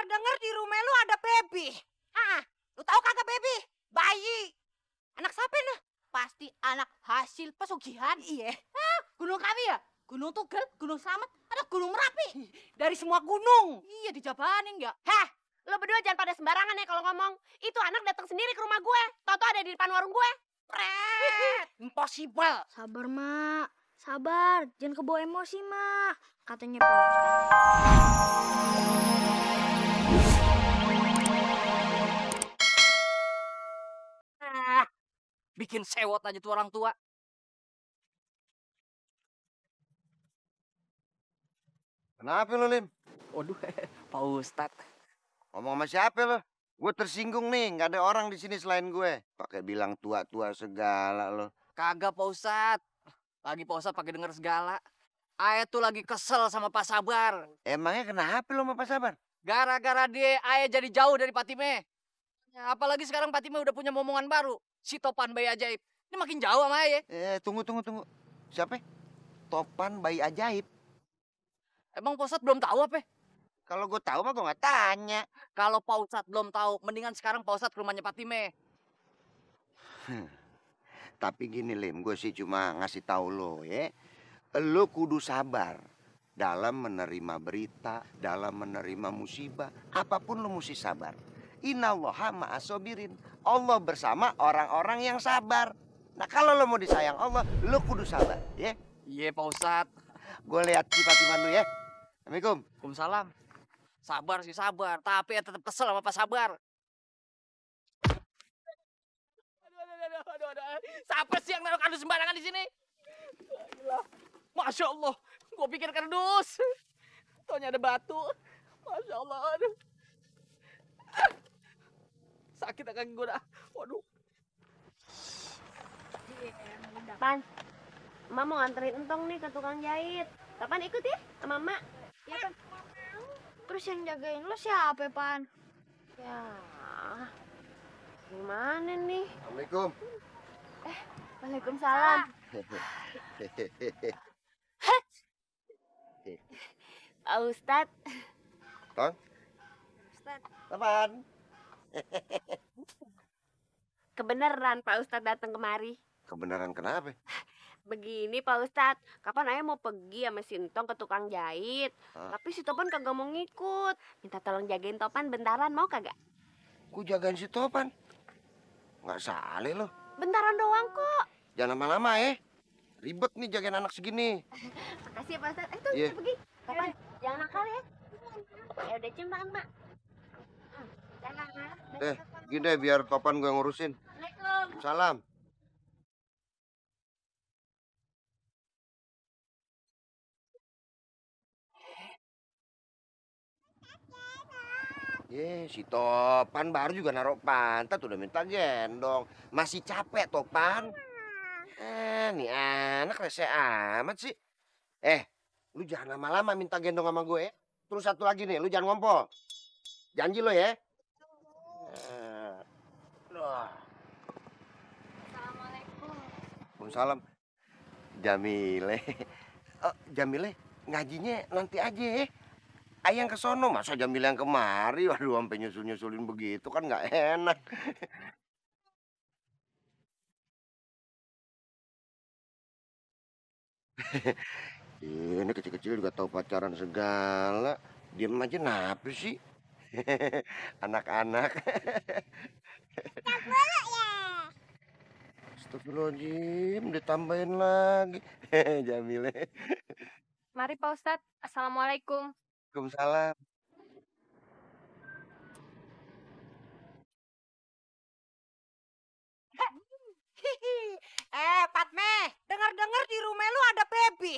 Dengar-dengar di rumah lu ada baby. Lu tahu kagak baby? Bayi. Anak siapa nah? Pasti anak hasil pesugihan. Iya. Gunung kami ya? Gunung Tugel, Gunung Slamet, ada Gunung Merapi. Dari semua gunung. Iya, dijabanin ya. Heh, lo berdua jangan pada sembarangan ya kalau ngomong. Itu anak datang sendiri ke rumah gue. Toto ada di depan warung gue. Pret. Impossible. Sabar, Mak. Sabar, jangan kebawa emosi, Mak. Katanya Pak Ustadz. Bikin sewot aja tuh orang tua. Kenapa lo, Lim? Waduh, Pak Ustadz. Ngomong sama siapa lo? Gue tersinggung nih, nggak ada orang di sini selain gue. Pakai bilang tua-tua segala lo. Kagak, Pak Ustadz. Lagi Pak Ustadz pakai denger segala. Ayah tuh lagi kesel sama Pak Sabar. Emangnya kenapa lo sama Pak Sabar? Gara-gara dia ayah jadi jauh dari Patime. Ya, apalagi sekarang Patime udah punya momongan baru. Si Topan Bayi Ajaib. Ini makin jauh sama ayah. Tunggu. Siapa? Topan Bayi Ajaib. Emang Pak Ustadz belum tahu apa? Kalau gue tahu mah gue nggak tanya. Kalau Pak Ustadz belum tahu, mendingan sekarang Pak Ustadz ke rumahnya Patime. Tapi gini, Lim, gue sih cuma ngasih tahu lo ya. Lo kudu sabar dalam menerima berita, dalam menerima musibah. Apapun lo mesti sabar. Innallaha ma'asobirin. Allah bersama orang-orang yang sabar. Nah kalau lo mau disayang Allah, lo kudu sabar, ya. Iya, Pak Ustadz. Gue lihat sifat-sifat lo ya. Assalamualaikum. Waalaikumsalam. Sabar sih sabar, tapi ya tetap kesel sama Pak Sabar. Aduh. Siapa sih yang naruh kardus sembarangan di sini? Masya Allah, gue pikir kardus. Taunya ada batu. Masya Allah, aduh. Sakit kaki gue dah. Waduh. Pan, Emak mau nganterin entong nih ke tukang jahit. Kapan ikut ya sama Emak? Ya, Pan. Terus yang jagain lo siapa, Pan? Ya, gimana nih? Assalamualaikum. Waalaikumsalam. Pak Ustadz. Ton? Ustadz. Topan. Kebeneran Pak Ustadz datang kemari. Kebenaran kenapa? Begini Pak Ustadz, kapan ayah mau pergi sama si Entong ke tukang jahit. Tapi si Topan kagak mau ngikut. Minta tolong jagain Topan bentaran, mau kagak? Ku jagain si Topan. Nggak salah lo. Bentaran doang kok. Jangan lama-lama ya. Ribet nih jagain anak segini. Makasih ya Pak Ustadz. Tuh, Iya. kita pergi. Topan, jangan nakal ya. Ya udah cium tangan Mak. Jangan nakal. Gini deh biar Topan gue ngurusin. Assalamualaikum. Salam. Si Topan baru juga naruh pantat udah minta gendong. Masih capek Topan. Nih anak rese amat sih. Lu jangan lama-lama minta gendong sama gue ya. Terus satu lagi nih, lu jangan ngompol. Janji lo ya. Assalamualaikum. Waalaikumsalam. Jamile. Jamile ngajinya nanti aja ya. Ayang ke sono, masa Jamil yang kemari? Waduh, sampai nyusul-nyusulin begitu kan nggak enak. Ini kecil-kecil juga tahu pacaran segala. Diam aja nape sih? Anak-anak. Astagfirullahaladzim, ditambahin lagi. Jamile. Mari Pak Ustadz. Assalamualaikum. Waalaikumsalam. Patme, dengar-dengar di rumah lu ada baby.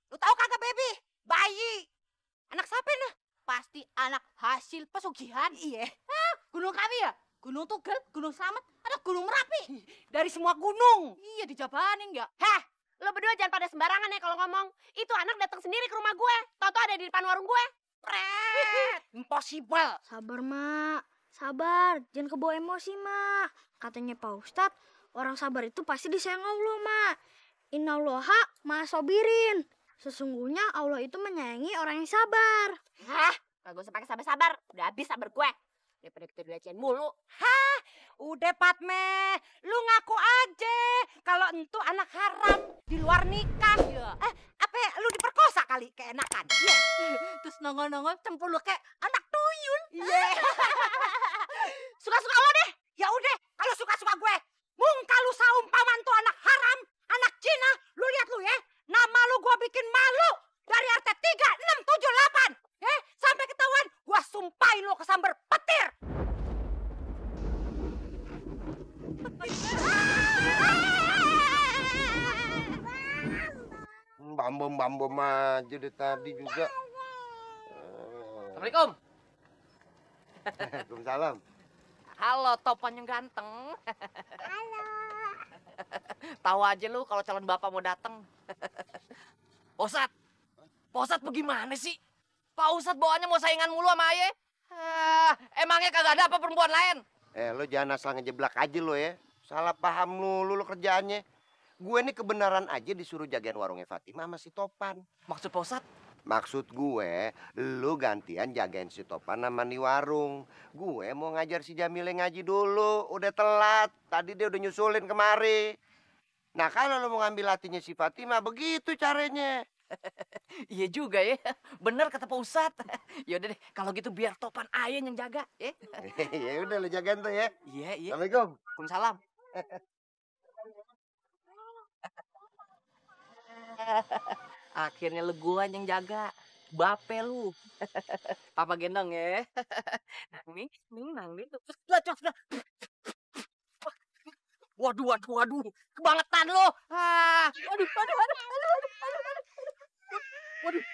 Lu tahu kagak baby? Bayi. Anak siapa nah? Pasti anak hasil pesugihan. Iya. Gunung kami ya? Gunung Tugel, Gunung Slamet, ada Gunung Merapi. Dari semua gunung. Iya, dijabanin ya. Heh, lo berdua jangan pada sembarangan ya kalau ngomong. Itu anak datang sendiri ke rumah gue. Toto ada di depan warung gue. Pret. Impossible. Sabar, Mak. Sabar, jangan kebawa emosi, Mak. Katanya Pak Ustadz, orang sabar itu pasti disayang Allah, Mak. Innallaha ma'asobirin. Sesungguhnya Allah itu menyayangi orang yang sabar. Hah? Kagak usah pakai sabar-sabar. Udah habis sabar gue. Daripada kita dilecehin mulu. Udah Patme, lu ngaku aja kalau entu anak haram di luar nikah. Apa lu diperkosa kali keenakan? Iya. Terus nongol-nongol cempul lu kayak anak tuyul. Iya. Suka-suka lo deh. Ya udah, kalau suka-suka gue. Mung kalau saumpaman tuh anak haram, anak Cina, lu lihat lu ya. Nama lu gua bikin malu dari RT 3678. Sampai ketahuan gua sumpahin lu kesambar petir. Bambem aja deh tadi juga. Assalamualaikum. Waalaikumsalam. Halo, topan yang ganteng. Halo. Tahu aja lu kalau calon bapak mau datang. Pak Ustadz bagaimana sih? Pak Ustadz bawaannya mau saingan mulu sama Aye. Emangnya kagak ada apa perempuan lain? Lo jangan asal ngejeblak aja lo ya. Salah paham lu kerjaannya. Gue ini kebenaran aja disuruh jagain warungnya Fatimah sama si Topan. Maksud Pak Ustadz? Maksud gue, lu gantian jagain si Topan sama di warung. Gue mau ngajar si Jamile ngaji dulu. Udah telat. Tadi dia udah nyusulin kemari. Nah kalau lu mau ngambil hatinya si Fatimah, begitu caranya. Iya juga ya. Bener kata Pak Ustadz. Yaudah deh, kalau gitu biar Topan Aye yang jaga. Ya udah lu jagain tuh ya. Iya. Assalamualaikum. Waalaikumsalam. Akhirnya lu gua yang jaga. Bape lu. Papa gendong ya. Nang nih. Waduh. Kebangetan lu.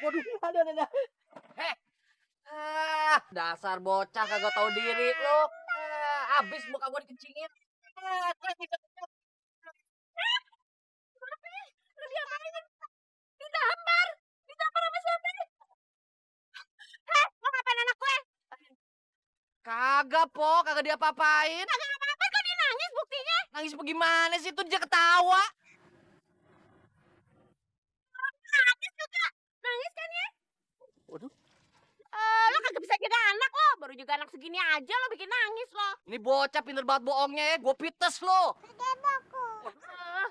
Waduh. Ada. Dasar bocah kagak tahu diri lu. Abis muka gua dikencingin. Kagak diapa-apain. Kagak apa-apa kok dia nangis buktinya. Nangis bagaimana sih? Itu dia ketawa. Nangis juga. Nangis kan ya? Waduh. Lo kagak bisa jaga anak lo. Baru juga anak segini aja lo bikin nangis lo. Ini bocah pinter banget bohongnya ya. Gue pites lo. Udah sana ah. Lo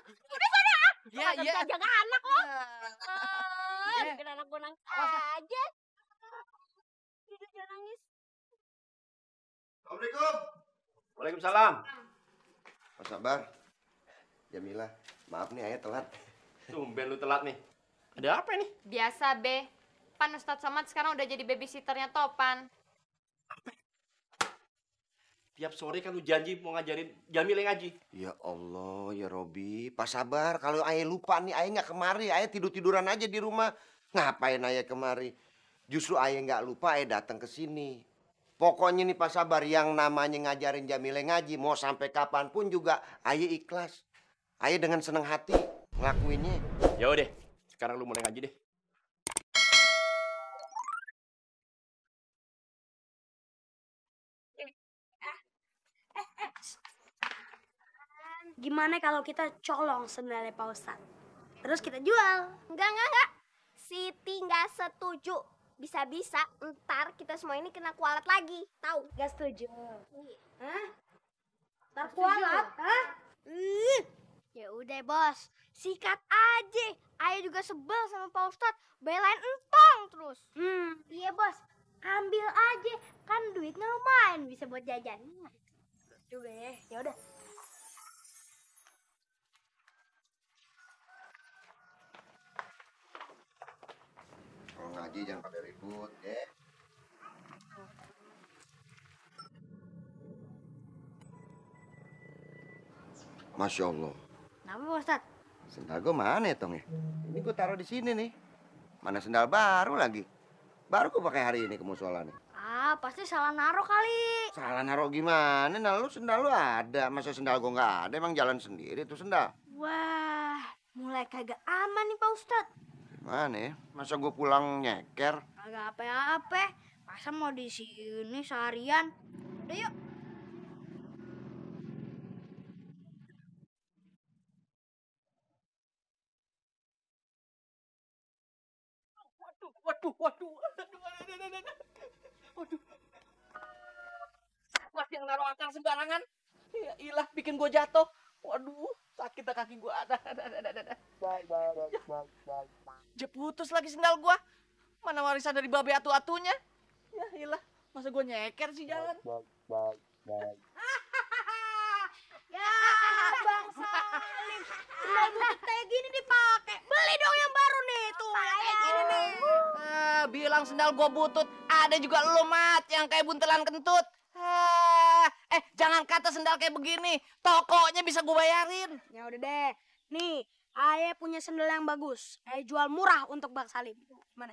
Iya. kagak bisa jaga anak lo. Iya. Bikin anak gue nangis aja. Udah jangan nangis. Assalamualaikum. Waalaikumsalam. Mas Sabar. Jamila, maaf nih Ayah telat. Tumben lu telat nih. Ada apa ini? Biasa, Be. Pan Ustadz Somad sekarang udah jadi babysitternya Topan. Tiap sore kan lu janji mau ngajarin Jamil yang ngaji. Ya Allah, ya Robi. Pak Sabar, kalau Ayah lupa nih, Ayah nggak kemari. Ayah tidur-tiduran aja di rumah. Ngapain Ayah kemari? Justru Ayah nggak lupa, Ayah datang ke sini. Pokoknya nih Pak Sabar, yang namanya ngajarin Jamile ngaji, mau sampai kapanpun juga Ayah ikhlas. Ayah dengan senang hati ngelakuinnya. Ya udah, sekarang lu mulai ngaji deh. Gimana kalau kita colong sendalnya Pak Ustadz? Terus kita jual. Enggak. Siti nggak setuju. Bisa-bisa ntar kita semua ini kena kualat lagi. Tahu? Gak setuju. Hah? Ntar kualat? Hah? Ya udah bos, sikat aja. Ayah juga sebel sama Pak Ustadz, belain entong terus. Iya bos, ambil aja. Kan duitnya lumayan bisa buat jajan. Juga ya. Ya udah. Kalau ngaji jangan pada ribut, ya. Masya Allah. Kenapa Pak Ustadz? Sendal gue mana ya, Tong ya? Ini gue taruh di sini nih. Mana sendal baru lagi? Baru gue pakai hari ini ke musola nih. Pasti salah naruh kali. Salah naruh gimana? Nah lu sendal lu ada. Masa sendal gue nggak ada? Emang jalan sendiri tuh sendal. Wah, mulai kagak aman nih Pak Ustadz. Gimana ya? Masa gue pulang nyeker? Kagak apa-apa. Masa mau di sini seharian? Udah yuk. Waduh. Waduh. Masih yang naruh akar sembarangan. Ya ilah, bikin gue jatuh. Waduh, sakit dah kaki gue. Jeputus lagi sendal gue. Mana warisan dari babe atu-atunya. Ya ilah, masa gue nyeker sih jalan. Ya, Bang Salim. Sendal butut kayak gini dipakai. Beli dong yang baru nih, tuh yang kayak gini nih. Bilang sendal gue butut, ada juga lu mat yang kayak buntelan kentut. Jangan kata sendal kayak begini, tokonya bisa gue bayarin. Ya udah deh. Nih, Aye punya sendal yang bagus. Aye jual murah untuk Bang Salim. Gimana?